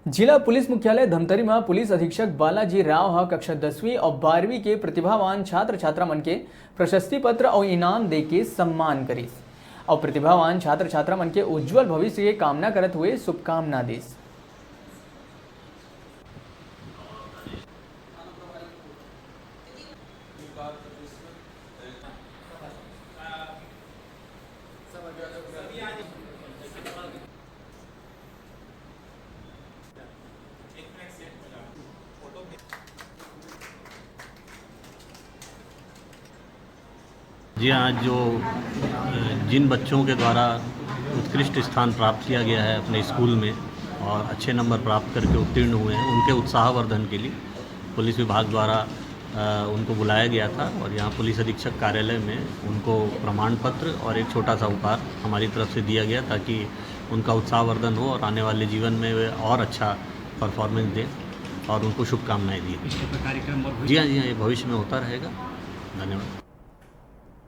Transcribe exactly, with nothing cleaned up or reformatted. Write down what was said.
जिला पुलिस मुख्यालय धमतरी म पुलिस अधीक्षक बालाजी राव ह कक्षा दसवीं अउ बारहवीं के प्रतिभावान छात्र छात्रा मन के प्रशस्ति पत्र अउ इनाम देके सम्मान करिस अउ प्रतिभावान छात्र छात्रा मन के उज्जवल भविष्य के कामना करत हुए शुभकामना दिस। जी, आज जो, अ, जिन बच्चों के द्वारा उत्कृष्ट स्थान प्राप्त किया गया है अपने स्कूल में और अच्छे नंबर प्राप्त करके उत्तीर्ण हुए हैं, उनके उत्साहवर्धन के लिए पुलिस विभाग द्वारा, अ, उनको बुलाया गया था और यहाँ पुलिस अधीक्षक कार्यालय में उनको प्रमाण पत्र और एक छोटा सा उपहार हमारी तरफ से दिया गया, ताकि उनका उत्साहवर्धन हो और आने वाले जीवन में वे और अच्छा परफॉर्मेंस दें और उनको शुभकामनाएं दी। इस तरह का कार्यक्रम और जी हाँ, जी हाँ, ये भविष्य में होता रहेगा। धन्यवाद।